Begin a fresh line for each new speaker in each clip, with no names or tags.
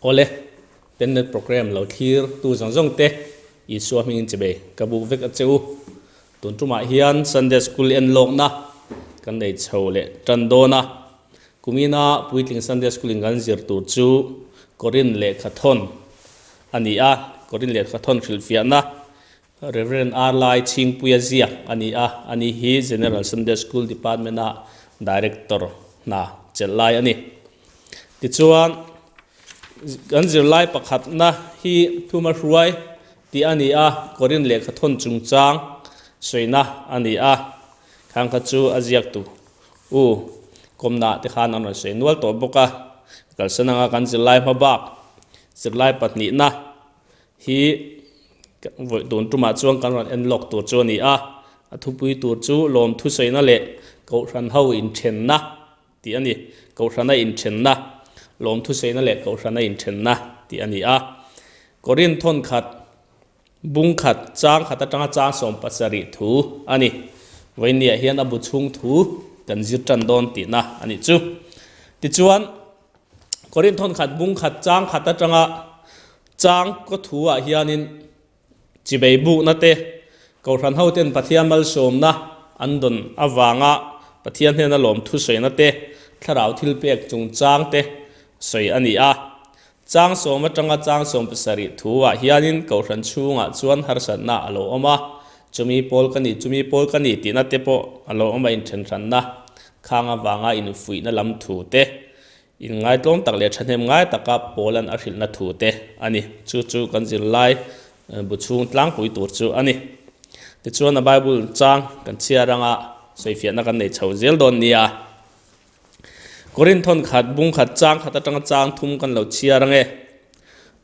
Awle, Pennet Programme lo thlir tu zawng zawng te Isua hmingin chibei ka buk vek a che u. Tun tumah hian Sunday School en lawkna kan nei chho leh tan dawn a. Kumina puitling Sunday School in kan zir tur chu Korin lehkhathawn a ni a, Korin lehkhathawn hrilhfiahna Rev. R. Lai Chhingpuia ziak a ni a, ani hi General Sunday School Department-a Director hna chelh lai a ni. Tichuan, kan zirlai pakhatna hi Thuma Hruai tih a ni a, Korin lehkhathawn chungchang sawina a ni a, khang kha chu a ziaktu u kawmna te khan an rawn sawi nual tawh bawk a, kalsan anga kan zirlai hmabak zirlai pahnihna Hi vawi tun tumah chuan kan rawn en lawk tur chu a ni a, a thupui tur chu lawm thusawiina leh kohhran ho inthenna tih a ni. Kohhrana inthenna, lawm thusawiina leh kohhrana inthenna tih a ni a. Korin thawn khat, bung khat, chang khat atanga chang 70 thu a ni. Vawinia hian a bu chhung thu kan zir tan dawn tihna a nih chu. Tichuan, Korin thawn khat, bung khat, chang khat atanga Chang kaw thu ah hianin chibei bukna te, Kohhran hoten Pathian malsawmna an dawn avanga Pathian hnena lawm thusawina te, thlarau thilpek chungchang te sawi a ni a. Chang sawm atanga chang 70 thu ah hianin Kohhran chhungah chuan harsatna a lo awm a, chumi pawl ka ni, chumi pawl ka ni tihna te pawh a lo awm a, inthenhranna khang avanga infuihna lam thu te Inngaitlawm tak leh thahnem ngai taka Paula'n a hrilhna thu te a ni. Chu chu kan zirlai bu chhung tlangpui tur chu a ni. Tichuan a Bible chang kan chhiar anga sawifiahna kan nei chho zel dawn nia. Korinth khat bung khat chang khat atanga chang thum kan lo chhiar ange.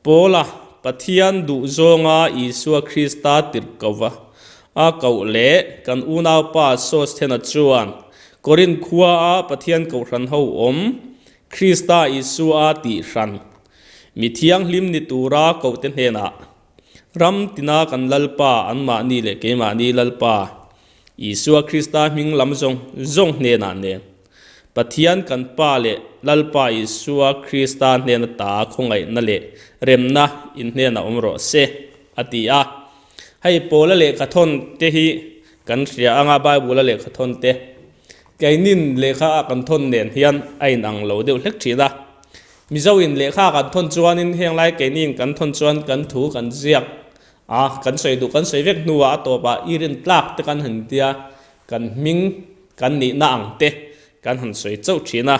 Paula, Pathian duh zawnga Isua Krista tirhkoh a koh leh kan unaupa Sosthena chuan Korinth khuaa Pathian kohhran ho awm Krista Isua tih hran mi thianghlim ni tura kohte hnenah ram tina kan Lalpa anmahni leh keimahni Lalpa Isua Krista hming lam zawng zawng hnenah nen Pathian kan Pa leh Lalpa Isua Krista hnena ta khawngaihna leh remna in hnenah awm rawh se, a ti a. Hei Paula lehkhathawn te hi kan hria anga Bible-a lehkhathawn te keinin lehkha a kan thawn nen hian a inang lo deuh hlek thin a. Mizo in lehkha a kan thawn chuanin heng lai keinin kan thawn chuan kan thu kan ziak a, kan sawi duh kan sawi vek hnuah a tawpah i rin tlak te kan han tia kan hming kan nihna ang te kan han sawi chauh thin a.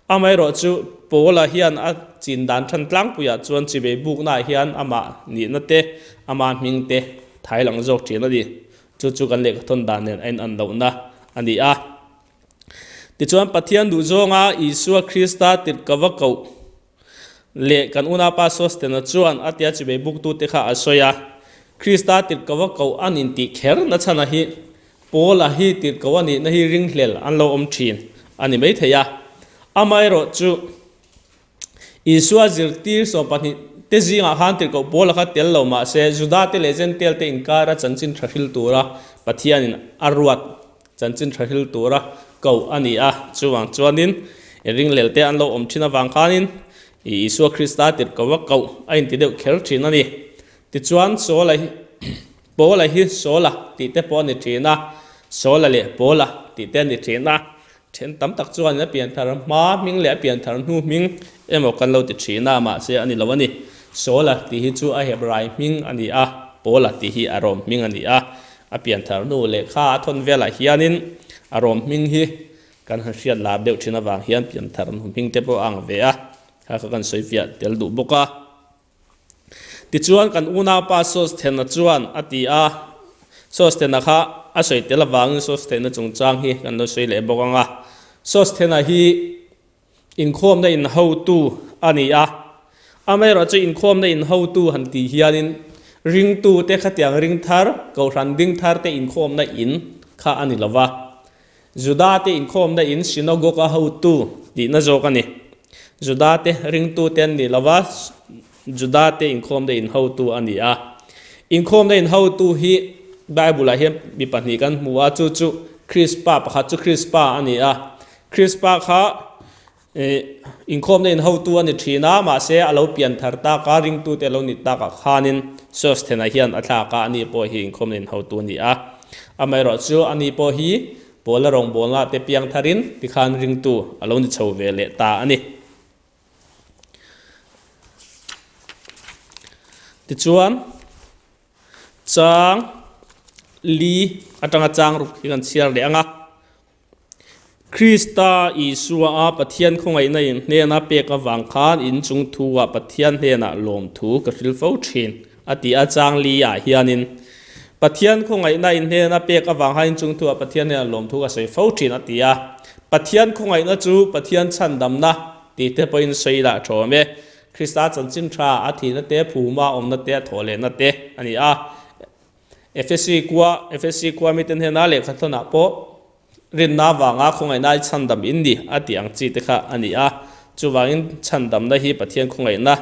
Amaherawh chu Paula hian a chin dan than tlangpuiah chuan chibei buknaah hian amah nihna te, ama hming te thai lang zawk thin a ni. Chu chu kan lehkhathawn dan nen a inan lohna a ni a. Tichuan Pathian duhzawnga Isua Krista tirh ka va koh leh kan unaupa Sostena chuan a tia chibei buktute kha a sawi a. Krista tirh ka va koh an intih kher nachhana hi Paula hi tirhkoh a nihna hi ringhlel an lo awm thin a ni maithei a. Amaherawh chu Isua zirtir 12 te zingah khan tirhkoh Paula kha tel lo mah se Juda te leh Jentail te inkara chanchin tha hril tura Pathianin a ruat chanchin tha hril tura koh a ni a. Chuvang chuanin ringhlel te an lo awm thin avang khanin Isua Krista tirhkoh a koh a inti deuh kher thin a ni. Tichuan Saula hi Paula hi Saula tih te pawh a ni thin a, Saula leh Paula tih te a ni thin a. Then tam tak chuanin a pianthar hma hming leh a pianthar hnu hming emaw kan lo ti thin a, mahse a ni lo a ni. Saula tih hi chu a Hebrai hming a ni a, Paula tih hi a Rom hming a ni a. A pianthar hnu lehkha a thawn velah hianin a Rom hming hi kan han hriat lar deuh thin avang hian pianthar hnu hming te pawh a ang ve a, kha kha kan sawi fiah tel duh bawk a. Tichuan kan unaupa Sosthena chuan a ti a, Sosthena kha a sawi tel avangin Sosthena chungchang hi kan lo sawi leh bawk ang a. Sosthena hi inkhawmna inhotu a ni a, amaherawhchu inkhawmna inhotu han tih hianin ringtute khatiang ring thar, kohhran ding tharte inkhawmna in kha a ni lo va, Juda-te inkhawmna in synagogue-a hotu tihna zawk a ni. Juda-te ringtute an nih lova, Juda-te inkhawmna in hotu a ni a. Inkhawmna in hotu hi Bible-ah hian mi pahnih kan hmu a, chu chu Krispa, pakhat chu Krispa a ni a. Krispa kha. Inkhawmna in hotu a ni thin a, mahse a lo pian thar tak a, ringtute a lo ni takah khanin Sosthena hian a thlak a, ani pawh hi inkhawmna in hotu a ni a. Amaherawh chu ani pawh hi Pawla rawngbawlna te piang tharin tikhan ringtu a lo ni chho ve leh ta a ni. Tichuan, chang li atanga chang ruk hi kan chhiar leh ang a. Krista Isua a Pathian khawngaihna in hnena pek avang khan in chung thu ah Pathian hnenah lawmthu ka hril fo thin, a ti a. Chang li ah hianin, Pathian khawngaihna in hnena pek avang khan in chung thu ah Pathian hnenah lawmthu ka sawi fo thin, a ti a. Pathian khawngaihna chu Pathian chhandamna tih te pawhin sawi lah tha awm e. Krista chanchin tha a thihna te, phuma awmna te, a thawhlehna te a ni a. Efesi khua, Efesi khua mite hnena lehkha thawnah pawh rinna avanga khawngaihna ai chhandam in ni a tih ang chi te kha a ni a. Chuvangin chhandamna hi Pathian khawngaihna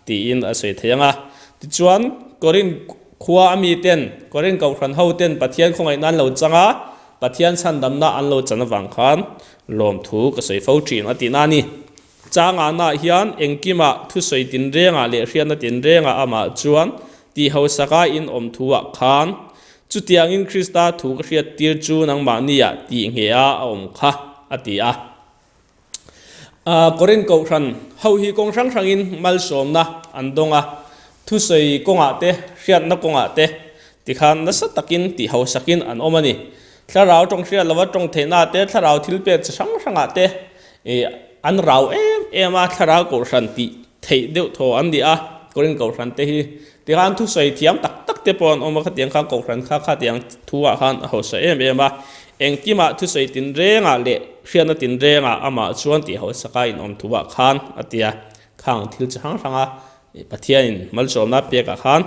tiin a sawi thei ang a. Tichuan, Korinth khua a miten, Korinth kohhran hoten Pathian khawngaihna an lo chang a, Pathian chhandamna an lo chan avang khan lawmthu ka sawi fo thin a tihna a ni. Changana hian engkimah thusawi tinrengah leh hriatna tinrengah amah chuan tih hausaka in awm thuah khan chutiangin Krista thu ka hriattir chu nangmahniah tih ngheh a a awm kha, a ti a. Korinth kohhran ho hi kawng hrang hrangin malsawmna an dawng a, thusawi kawngah te, hriatna kawngah te tikhan nasa takin tih hausakin an awm a ni. Thlarau tawng hriat lova tawng theihna te, thlarau thilpek chi hrang hrangah te Ih, an rau em em a, thlarau kohhran tih theih deuh thaw an ni a, Korin kohhran te hi. Tikhan thusawi thiam tak tak te pawh an awm a, khatiang khan kohhran kha khatiang thu ah khan a hausa em em a. Engkimah thusawi tinrengah leh hriatna tinrengah amah chuan tih hausaka inawm thu ah khan a ti a. Khang thil chi hrang hranga Pathianin malsawmna pekah khan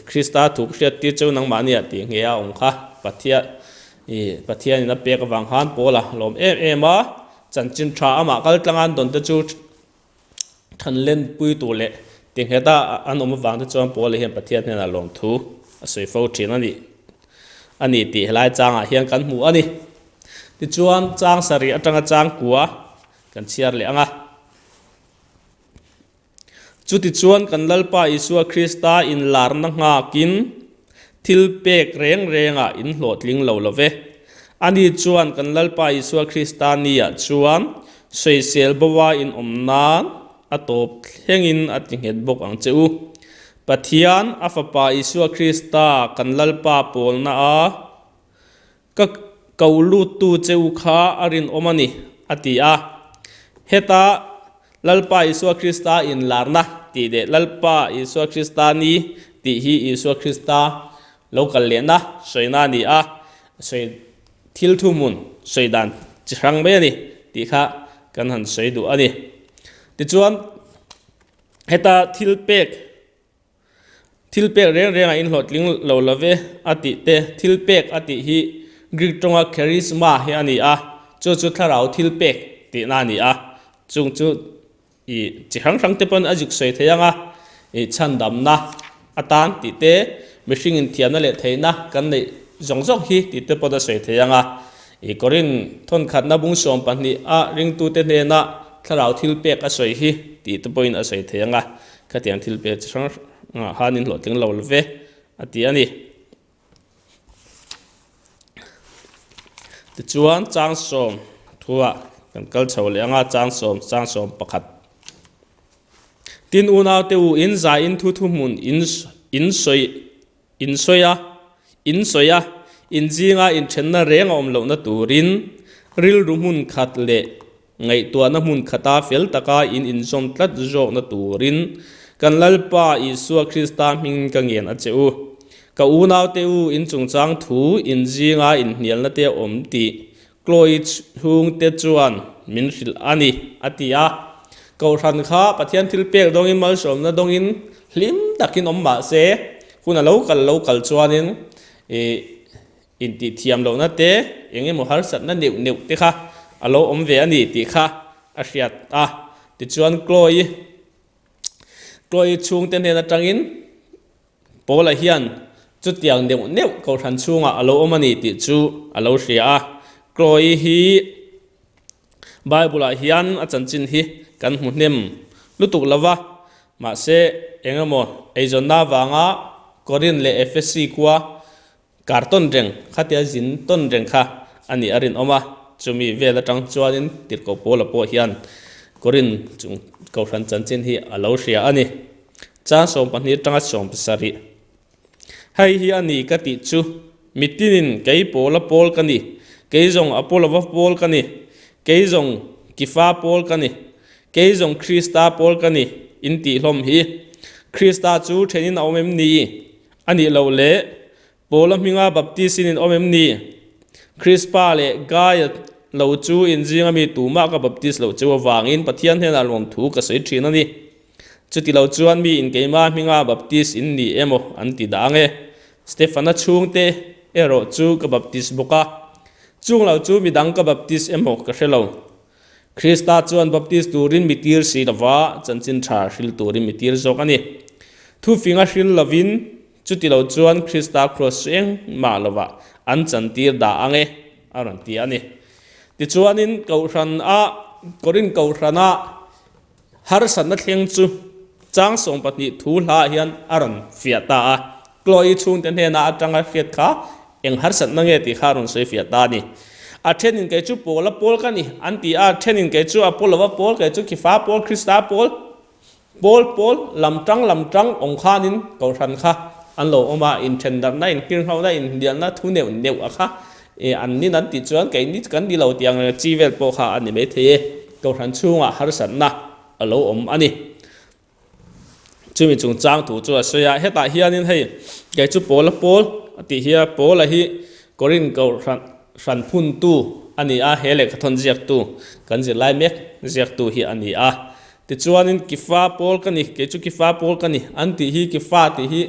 Krista thu ka hriat tir cheu nangmahnia tih nge a awm kha Pathian Pathianin a pek avang khan Paula lawm em em a, chanchin tha amah kal tlanga an dawn te chu than len pui tur leh tingheta an awm avang te chuan Paula hian Pathian hnenah lawmthu a sawi fo thin a ni a ni tih helai changah hian kan hmu a ni. Tichuan chang sarih atanga chang kua kan chhiar leh ang a. Chutichuan kan Lalpa Isua Krista inlarna nghakin thil pek reng rengah in hlawhtling lo lo ve. Ani chuan kan Lalpa Isua Krista niah chuan sawisel boa in awm nan a tawp thlengin a ti nghet bawk ang che u. Pathian, a Fapa Isua Krista kan Lalpa pawlna a Ka ko luttu che u kha a rinawm a ni, a ti a. Heta Lalpa Isua Krista inlarna tih leh Lalpa Isua Krista ni tih hi Isua Krista lo kal lehna sawina a ni a, sawi thil thuhmun sawi dan chi hrang mai a ni tih kha kan han sawi duh a ni. Tichuan, heta thil pek Thil pek reng rengah in hlawhtling lo lo ve a tih te, thil pek a tih hi Greek tawnga charisma hi a ni a, chu chu thlarau thil pek tihna a ni a, chung chu i chi hrang hrang te pawn a zik sawi thei ang a, i chhandamna atan tih te, mihring inthiamna leh theihna kan neih zawng zawng hi tih te pawn a sawi thei ang a, i Korin thawnkhatna bung 12 a ringtute hnena thlarau thil pek a sawi hi tih te pawhin a sawi thei ang a. Khatiang thil pek chi hrang hrangah khan in hlawhtling lo lo ve a ti a ni. Tichuan chang sawm thuah kan kal chho leh anga chang sawm chang sawm pakhat. Tin unaute u in zaiin thu thuhmun in in sawi in sawi a in sawi a in zinga inthenna reng a awm lohna turin rilru hmun khat leh Ngaihtuahna hmun khata fel taka in inzawm tlat zawkna turin kan Lalpa Isua Krista hmingin ka ngen a che u. Ka unaute u, in chungchang thu in zinga inhnialna te a awm tih Chloe chhungte chuan min hrilh a ni, a ti a. Kohhran kha Pathian thil pek dawngin malsawmna dawngin hlim takin awm mah se, hun a lo kal lo kal chuanin ih Intih thiam lohna te, eng emaw harsatna neuh neuh te kha a lo awm ve a ni tih kha a hriat a. Tichuan Chloe, Chloe chhungte hnen atangin Paula hian chutiang neuh neuh kohhran chhungah a lo awm a ni tih chu a lo hria a. Chloe hi. Bible-ah hian a chanchin hi kan hmu hnem lutuk lo va, mahse eng emaw eizawnna avanga Korin leh Efesi khua kar tawn reng khatia zin tawn reng kha a nih a rinawm a, chumi vel atang chuanin Tirhkoh Paula pawh hian Korin chung kohhran chanchin hi a lo hria a ni. Chang 12 atanga 17. Hei hi a ni ka tih chu, mitinin kei Paula pawl ka ni, kei zawng Apolova pawl ka ni, kei zawng Kifa pawl ka ni, kei zawng Krista pawl ka ni, in tih hlawm hi. Krista chu thenin a awm em ni? A nih loh le, Paula hminga baptisin in awm em ni? Krispa leh Gaia lo chu in zinga mi tumah ka baptis loh cheu avangin Pathian hnenah lawmthu ka sawi thin a ni. Chuti lo chuan mi in keimah hminga baptis in ni emaw an ti dah ang e. Stefana chhungte erawh chu ka baptis bawk a. Chung lo chu midang ka baptis emaw ka hre lo. Krista chuan baptis turin mi tir si lova chanchin tha hril turin mi tir zawk a ni. Thufinga hril lovin chuti lo chuan Krista kraws chu engmah lovah an chantir dah ang e, a rawn ti a ni. Tichuanin Kohhran a Korin Kohhrana Harsatna thleng chu chang 12 thu hlaah hian a rawn fiah ta a, Chloe chhungte hnena atanga hriat kha eng harsatna nge tih kha a rawn sawi fiah ta a ni. A thenin kei chu Paula pawl ka ni an ti a, a thenin kei chu Apollo-a pawl, kei chu Khifa pawl, Krista pawl, pawl pawl, lam tang lam tang awm khanin kohhran kha an lo awm a, inthendarhna, inhirnghauhna, inhlialna thu neuh neuh a kha an nin an tih chuan keini kan ni lo tih ang chi vel pawh kha a ni maithei e. Kohhran chhungah harsatna a lo awm a ni. Chumi chungchang thu chu a sawi a, hetah hianin hei kei chu Paula pawl a tih hi a, Paula hi Korin kohhran hran phuntu a ni a, he lehkhathawn ziaktu kan zirlai mek ziaktu hi a ni a. Tichuanin Kifa pawl ka ni, kei chu Kifa pawl ka ni an tih hi Kifa tih hi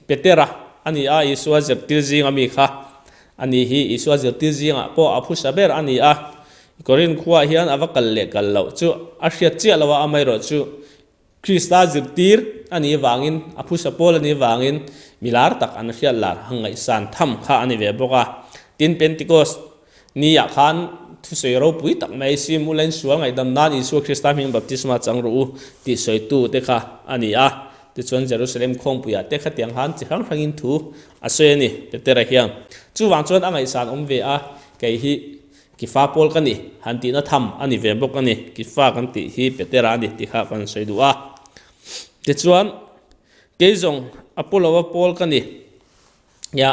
Petera a ni a, Isua zirtir zinga mi kha a ni hi, Isua zirtir zingah pawh a phusa ber a ni a. Korin khuaah hian a va kal leh kal loh chu a hriat chiah lo a, amaherawh chu Krista zirtir a nih vangin, a phusa pawl a nih vangin mi lar tak an hriat lar a ngaihsan tham kha a ni ve bawk a. Tin, Pentecost niah khan thusawi ropui tak mai sim ula in sual ngaihdam nan Isua Krista hming baptisma chang rawh u tih sawitu te kha a ni a. Tichuan Jerusalem khawngpuiah te khatiang khan chi hrang hrangin thu a sawi a ni, Petera hian. Chuvang chuan a ngaihsan awm ve a, kei hi Kifa pawl ka ni, han tihna tham a ni ve bawk a ni. Kifa kan tih hi Petera a ni tih kha kan sawi duh a. Tichuan, kei zawng Apollo-a pawl ka ni. Nia,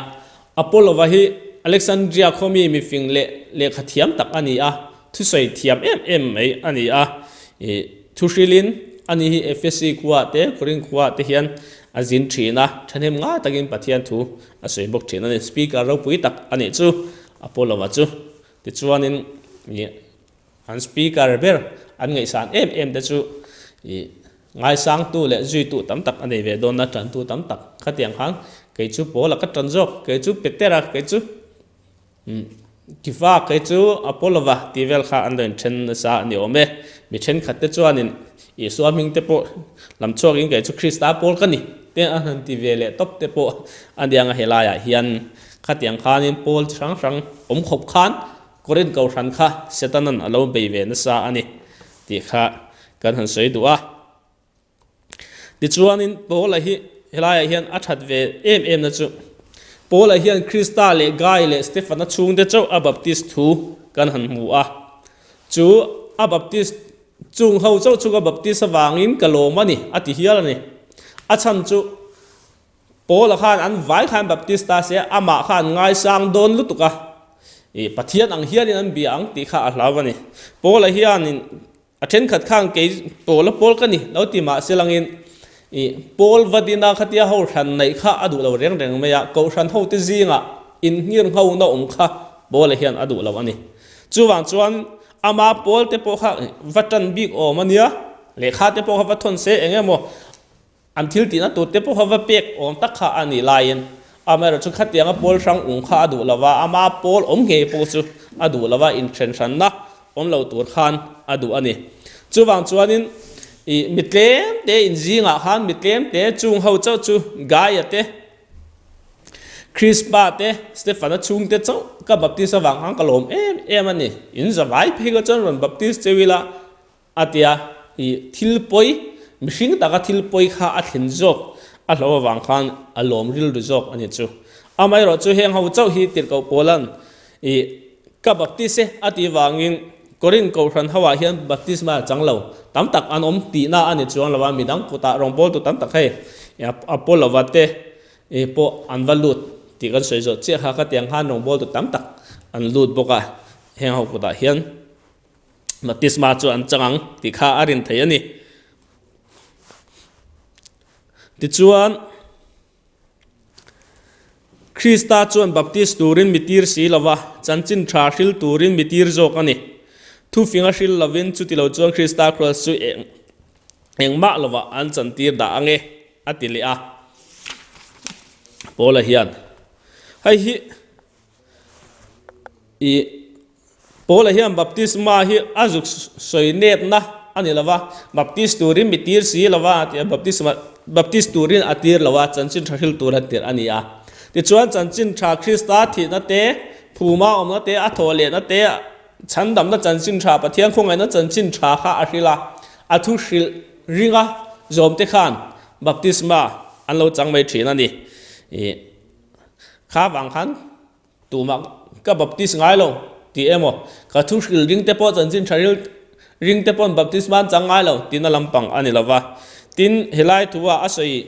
Apollo-a hi Alexandria khaw mi mifing leh lehkha thiam tak a ni a, thusawi thiam em em mai a ni a. Ih, thuhrilin ani hi Efesi khuaah te, Korinth khuaah te hian a zin thin a, thahnem ngai takin Pathian thu a sawi bawk thin a ni. Speaker ropui tak a nih chu. Apollo-a chu tichuanin ih an speaker ber an ngaihsan em em te chu ih ngaisangtu leh zuitu tam tak a nei ve dawn a, tantu tam tak khatiang khan kei chu Paula ka tan zawk, kei chu Petera, kei chu umm Kifa, kei chu Apollo-a tih vel kha an lo inthen nasa a ni awm e. Mi thenkhat te chuanin Isua hming te pawh lam chhuakin kei chu Krista pawl ka ni te an han ti ve leh tawp te pawh a nia helaiah hian Khatiang khanin pawl chi hrang hrang awm khawp khan Korinth kohhran kha Setanan a lo bei ve nasa a ni tih kha kan han sawi duh a. Tichuanin Paula hi helaiah hian a that ve em em na chu Paula hian Krista leh Gai leh Stefana chhungte chauh a baptist thu kan han hmu a. Chu a baptist chung ho chauh chu ka baptist avangin ka lawm a ni a ti hial a ni. A chhan chu Paula khan an vai khan Baptist ta se amah kha an ngaisang dawn lutuk a, ih Pathian ang hianin an bia ang tih kha a hlau a ni. Paula hianin a thenkhat khan kei Paula pawl ka ni lo ti mah se langin ih Paul va dina khatia ho hran neih kha a duh lo reng reng mai a, Kohhran hote zingah inngirngho na awm kha Paula hian a duh lo a ni. Chuvang chuan ama Paul te pawh kha va tan bik awm a nia, lehkha te pawh kha va thawn se eng emaw An thil tihna tur te pawh va pek awm tak kha a nih laiin amaherawhchu khatianga pawl hrang ung kha a duh lo va, ama pawl awm ngei pawh chu a duh lo va, inthenhranna awm lo tur khan a duh a ni. Chuvang chuanin ih mi tlem te inzingah khan mi tlem te chung ho chauh chu Gaia te. Krispa te, Stefana chhungte chauh ka baptis avang khan ka lawm em em a ni. In zavai phei kha chuan rawn baptis cheu ila a ti a, i thil pawi, mihring taka thil pawi kha a thlen zawk a hlo avang khan a lawm rilru zawk a ni chu. Amaherawh chu heng ho chauh hi tirhkoh Paula'n i ka baptis e a tih vangin Korinth kohhran ho ah hian baptisma chang lo tam tak an awm tihna a ni chuang lo a, midang kutah rawngbawltu tam tak hei Apollo-a te I pawh an va lut tih kan sawi zawh chiah kha ka tiang khan rawngbawltu tam tak an lut bawk a, heng ho kutah hian baptisma chu an chang ang tih kha a rin thei a ni. Tichuan, Krista chuan baptis turin mi tir si lova, chanchin tha hril turin mi tir zawk a ni. Thufinga hril lovin chutilo chuan Krista kraws chu eng engmah lovah an chantir dah ang e, a ti leh a. Paula hian, Hei hi i Paula hian baptisma hi a zuk sawi nepna a ni lo va, baptis turin mi tir si lo va, tia baptisma baptis turin a tir lo a, chanchin tha hril tur a tirh a ni a. Tichuan chanchin tha Krista thihna te, phuma awmna te, a thawh lehna te, Chhandamna chanchin tha, Pathian khawngaihna chanchin tha kha a hrilh a, a thu hrilh ringa zawmte khan baptisma an lo chang mai thin a ni. Ih kha vang khan tumah ka baptis ngai lo tih emaw, ka thu hrilh ringte pawh chanchin tha ril ringte pawn baptisma an chang ngai lo tihna lampang a ni lo va. Tin, helai thua a sawi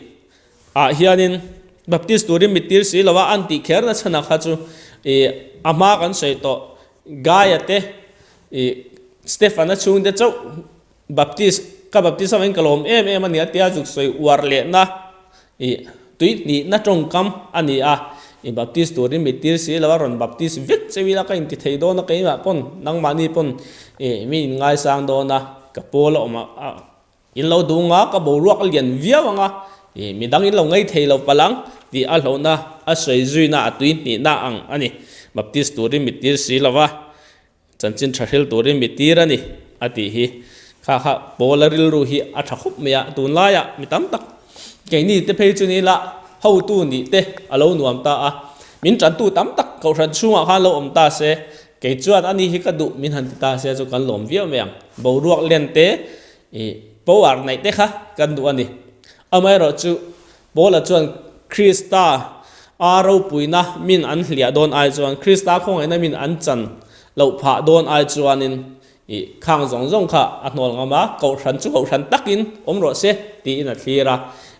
ah hianin Baptist turin mit tir si lova an tih kher na chhan ah kha chu ih a hma kan sawi tawh Gaia te ih Stefana chhungte chauh Baptist ka Baptist avangin ka lawm em em a ni a tia zuk sawi uar lehna ih tui hnihna tawngkam a ni a ih Baptist turin mit tir si lova rawn Baptist vek cheu ila ka inti thei dawn a keimah pawn nangmahni pawn ih mi inngaisang dawn a ka pawl a awm a In lo duh nga ka boruak a lian viau ang a, ih midang in lo ngei thei lo palh ang tih a hlauhna a sawi zuina a tui hnihna ang a ni. Baptist turin mi tir si lo va, chanchin tha hril turin mi tir a ni a tih hi. Kha kha Paula rilru hi a tha khup mai a, tunlaiah mi tam tak keini te phei chu ni ila hotu nih te a lo nuam ta a, min tantu tam tak kohhran chhungah khan lo awm ta se, kei chuan ani hi ka duh min han ti ta se chu kan lawm viau mai ang. Boruak len te I power neih te kha kan duh a ni. Amaherawh chu Paula chuan Krista a ropuina min an hliah dawn ai chuan, Krista khawngaihna min an chan loh phah dawn ai chuanin i khang zawng zawng kha a hnawl ngam a, kohhran chu kohhran takin awm rawh se tiin a thlir a.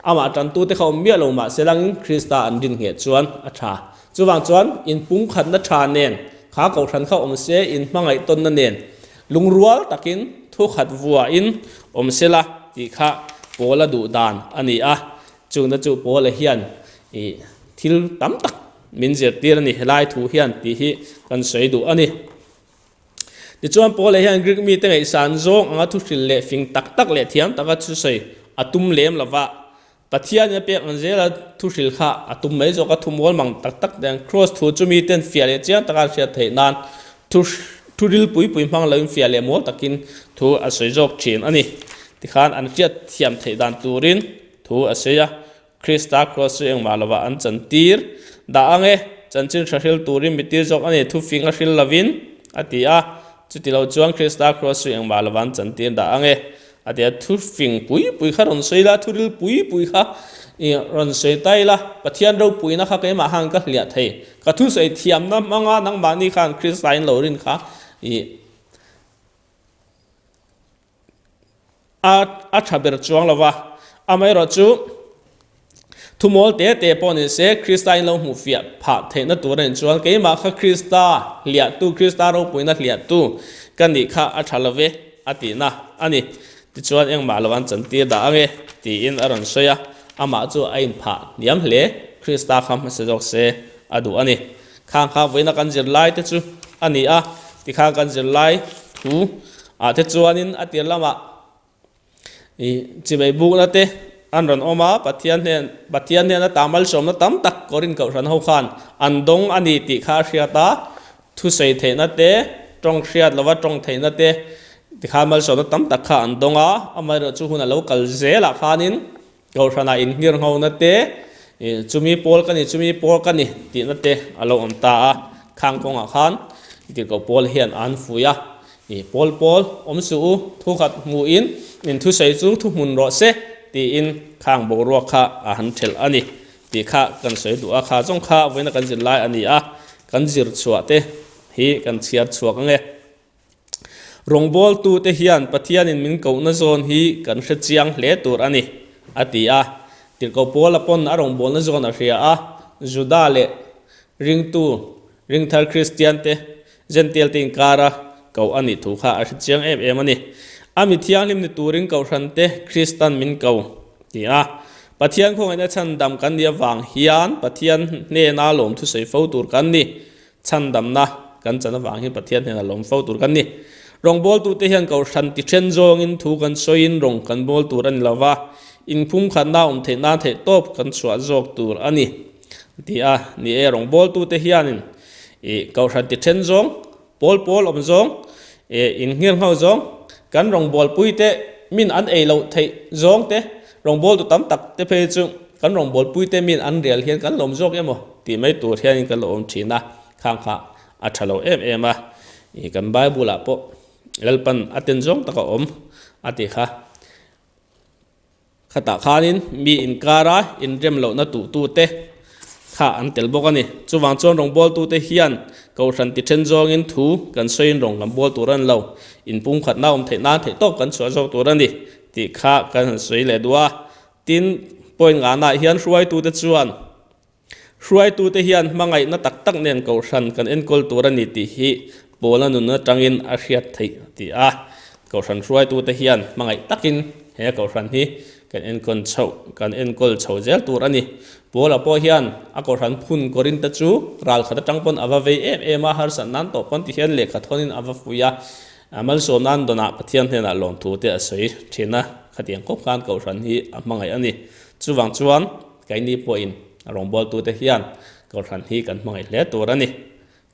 Amah tantute kha awm miah lo mah se langin Krista an rin ngheh chuan a tha. Chuvang chuan inpumkhatna tha nen kha kohhran kha awm se, inhmangaihtawnna nen Lungrual takin thu khat vuahin awm sela tih kha Paula duh dan a ni a, chungna chu Paula hian ih thil tam tak min zirtir a ni helai thu hian tih hi kan sawi duh a ni. Tichuan Paula hian Greek mite ngaihsan zawng anga thu hrilh leh fing tak tak leh thiam taka thusawi a tum lem lova, Pathianin a pek ang zela thu hrilh kha a tum mai zawk a, thu mual mang tak tak te ang. Kraws thu chu miten fiah leh chiang taka an hriat theih nan thu thu ril pui pui hmang loin fiah leh mual takin thu a sawi zawk thin a ni. Tikhan an hriat thiam theih dan turin thu a sawi a, Krista kraws chu engmah lovah an chantir dah ang e, chanchin hra hril turin mi tir zawk a ni, thu fing a hril lovin a ti a, chuti lo chuan Krista kraws chu engmah lovah an chantir dah ang e. A ti a, thu fing pui pui kha rawn sawi la, thu ril pui pui kha i rawn sawi ta ila, Pathian ropuina kha keimah khan ka hliah thei, ka thusawi thiamna hmanga nangmahni khan Krista in lo rin kha i a a tha ber chuang lo va, amaherawh chu Thumawl te te pawh ni se, Krista in lo hmuh fiah phah theihna tur a nih chuan keimah kha Krista hliahtu, Krista ropuina hliahtu ka nih kha a tha lo ve a tihna a ni. Tichuan engmah lo an chantir dah ang e tiin a rawn sawi a, amah chu a inphah hniam hle, Krista kha hmasa zawk se a duh a ni. Khang kha vawiina kan zirlai te chu a ni a, tikhan kan zirlai thu ah te chuanin a tir lamah I chimei bukna te an rawn awm a, Pathian hnen Pathian hnena ta malsawmna tam tak Korin kohhran ho khan an dawng a ni tih kha a hriat a, thusawi theihna te, tawng hriat lova tawng theihna te tikhan malsawmna tam tak kha an dawng a, amaherawhchu hun a lo kal zelah khanin kohhranah inhngirnghona te. Chumi pawl ka ni, chumi pawl ka ni tihna te a lo awm ta a. Khang kawngah khan tirhkoh pawl hian an fui a, Pawl pawl awm suh u, thu khat hmuhin in thusawi chu thu hmun rawh se tiin khang boruak kha a han thelh a ni tih kha kan sawi duh a. Kha zawng kha vawiina kan zir lai a ni a, kan zir chhuah te hi kan chhiar chhuak ang e. Rawngbawltute hian Pathianin min kohna zawn hi kan hre chiang hle tur a ni, a ti a. Tirhkoh Paula pawn a rawngbawlna zawn a hria a, Juda leh ringtu, ringthar Kristiante, Jentail te inkara koh a nih thu kha a hre chiang em em a ni. A mi thianghlim ni turin Kohhrante Kristan min ko, ti a. Pathian khawngaihna chhandam kan nih avang hian Pathian hnena lawmthu sawi fo tur kan ni. Chhandamna kan chan avang hian Pathian hnenah lawm fo tur kan ni. Rawngbawltute hian Kohhran ti then zawngin thu kan sawiin rawng kan bawl tur a ni lo va, inphumkhatna awm theih nan theih tawp kan chhuah zawk tur a ni, a ti a. Ni e, rawngbawltute hianin ih Kohhran ti then zawng, pawl pawl awm zawng, ih innghirngho zawng, kan rawngbawlpuite min an ei loh theih zawng te, Rawngbawltu tam tak te phei chu kan rawngbawlpuite min an rel hian kan lawm zawk emaw tih mai tur hianin kan lo awm thin a, khang kha a tha lo em em a. Ih kan Bible ah pawh Lalpan a ten zawng tak a awm a tih kha. Khatah khanin mi inkara inrem lohna tuhtute kha an tel bawk a ni. Chuvang chuan rawngbawltute hian Kohhran ti then zawngin thu kan sawiin rawng kan bawl tur a ni lo. Inpumkhatna awm theih nan theih tawp kan chhuah zawk tur a ni tih kha kan han sawi leh duh a. Tin, point ngahnaah hian hruaitute chuan hruaitute hian hmangaihna tak tak nen Kohhran kan enkawl tur a ni tih hi Pawla nun atangin a hriat theih a ti a. Kohhran hruaitute hian hmangaih takin he Kohhran hi kan enkawn chhoh, kan enkawl chho zel tur a ni. Paula pawh hian a Kohhran phun Korinth-a chu ral khat atang pawn a va vei em em a, harsat nan tawh pawn ti hian lehkha thawnin a va fuih a, malsawm nan dawnah Pathian hnenah lawmthu te a sawi thin a, khatiang khawp khan Kohhran hi a hmangaih a ni. Chuvang chuan keini pawhin a rawngbawltute hian Kohhran hi kan hmangaih hle tur a ni.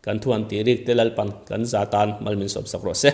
Kan thu han tih rik te Lalpan kan za tan mal min sawmsak rawh se.